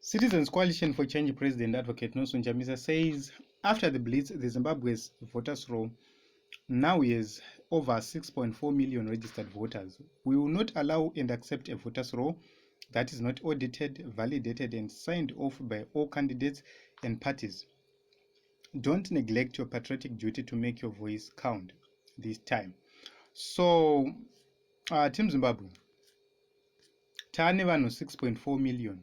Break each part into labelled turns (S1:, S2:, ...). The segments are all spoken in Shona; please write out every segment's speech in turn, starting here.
S1: Citizens Coalition for Change President Advocate Nelson Chamisa says after the blitz, the Zimbabwe's voters roll now has over 6.4 million registered voters. We will not allow and accept a voters roll that is not audited, validated and signed off by all candidates and parties. Don't neglect your patriotic duty to make your voice count this time. So, Team Zimbabwe, taane vanhu 6.4 million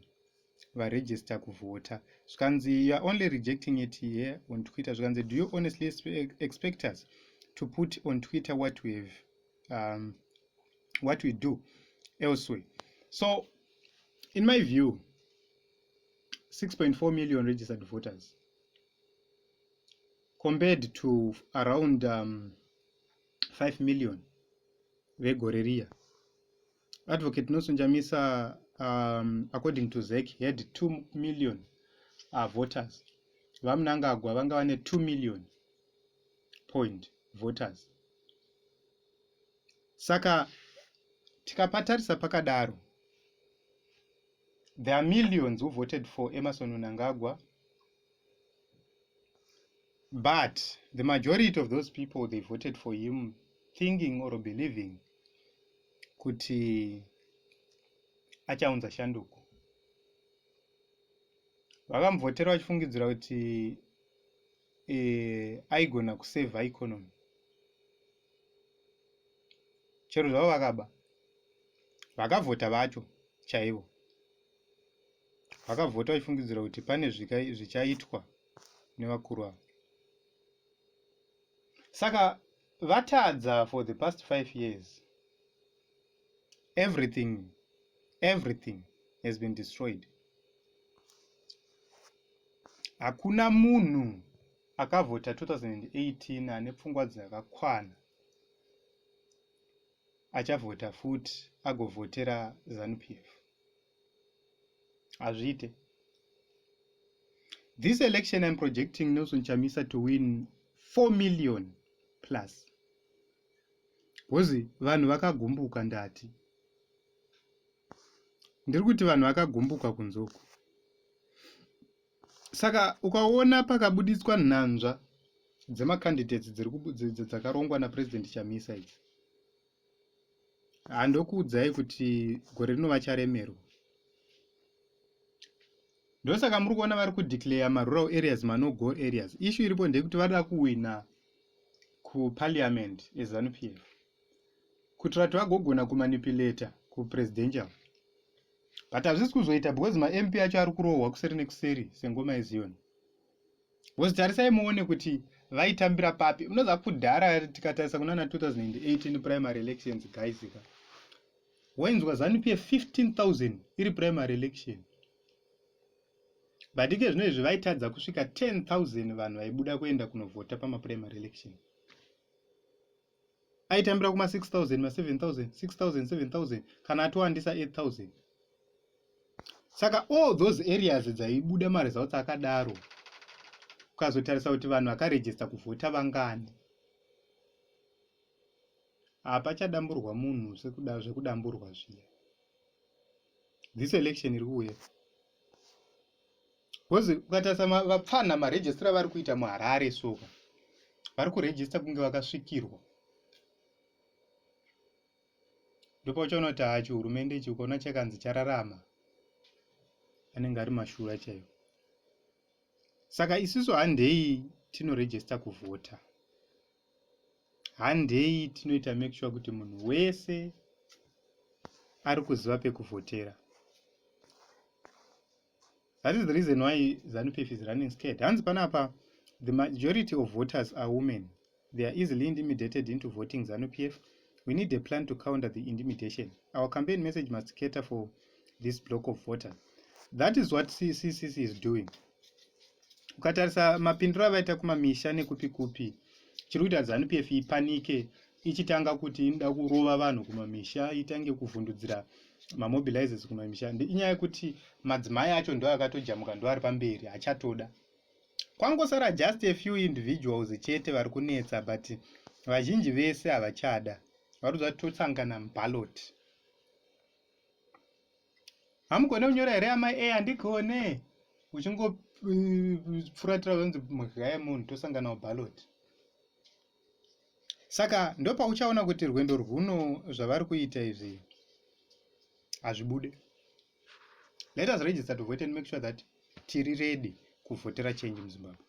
S1: varegister kuvhota. Zvikanzi, "You are only rejecting it here on Twitter." Zvikanzi, "Do you honestly expect us to put on Twitter what we do elsewhere?" So in my view, 6.4 million registered voters compared to around 5 million vegore riya. Advocate Nelson Chamisa, according to ZEC, had 2 million voters. VaMnangagwa vanga vane 2 million point voters. Saka tikapatarisa pakadaro, there are millions who voted for Emmerson Mnangagwa, but the majority of those people, they voted for him thinking or believing kuti achaunza shanduko. Vakamuvhotera vachifungidzira kuti aigona kusevha economy. Chero zvavo vakaba, vakavhota vacho chaivo vakavhota vachifungidzira kuti pane zvichaitwa nevakuru ava. Saka vatadza for the past 5 years. Everything has been destroyed. Hakuna munhu akavhota 2018 ane pfungwa dzakakwana achavhota futi agovhotera ZANU PF. Hazviite. This election, I'm projecting Nelson Chamisa to win 4 million plus, because vanhu vakagumbuka. Ndati ndiri kuti vanhu vakagumbuka kunze uku. Saka ukaona pakabudiswa nhanzva dzemacandidates dzakarongwa naPresident Chamisa idzi, handokuudzai kuti gore rino vacharemerwa. Ndosaka muri kuona vari kudeclare marural areas mano-go areas. Issue iripo ndeyekuti varida kuwina kuparliament eZANU PF kuitira kuti vagogona kumanipulata kupresidential, but hazvisi kuzoita because maMP acho ari kurohwa kuseri nekuseri sengoma yeZion. Because tarisai muone kuti vaitambira papi. Unoziva kudhara, tikatarisa kunana 2018 primary elections, guys ka, wainzwa ZANU PF 15,000 iri primary election, but ike zvino izvi vaitadza kusvika 10,000 vanhu vaibuda kuenda kunovhota pamaprimary election. Aitambira kuma6,000, ma7,000, 6,000, 7,000, kana atowandisa 8,000. Saka all those areas dzaibuda maresults akadaro, ukazotarisa kuti vanhu vakarejista kuvhota vangani, hapachadamburwa munhu zvekudamburwa zviya. This election iri kuuya, because ukatarisa vapfanha marejistira vari kuita muHarare, soka vari kurejista kunge vakasvikirwa. Ndopauchaona kuti hachi hurumende ichi ukaona chakanzi chararama, anenge ari mashura chaiwo. Saka isusu handei tinorejista kuvhota, handei tinoita make sure kuti munhu wese ari kuziva pekuvhotera. That is the reason why ZANU PF is running scared. Hanzi panapa, "The majority of voters are women. They are easily intimidated into voting ZANU PF. We need a plan to counter the intimidation. Our campaign message must cater for this block of voters." That is what CCC is doing. Ukatarisa mapindiro avaita kumamisha nekupi kupi, chiri kuita ZANU PF ipanike, ichitanga kuti inoda kurova vanhu kumamisha, itange kuvhundudzira mamobilizers kumamisha, inyaya yekuti madzimai acho ndo akatojamuka, ndo ari pamberi, hachatoda. Kwangosara just a few individuals chete vari kunetsa, but vazhinji vese havachada. Vari kuza tosangana muballot. Hamugone kunyora here amai? E, handigone. Uchingopfuratira vanzi mhya yemunhu, tosangana muballot. Saka ndopauchaona kuti rwendo rwuno zvavari kuita izvi hazvibude. Let us register to vote and make sure that tiri ready kuvhotera change muZimbabwe.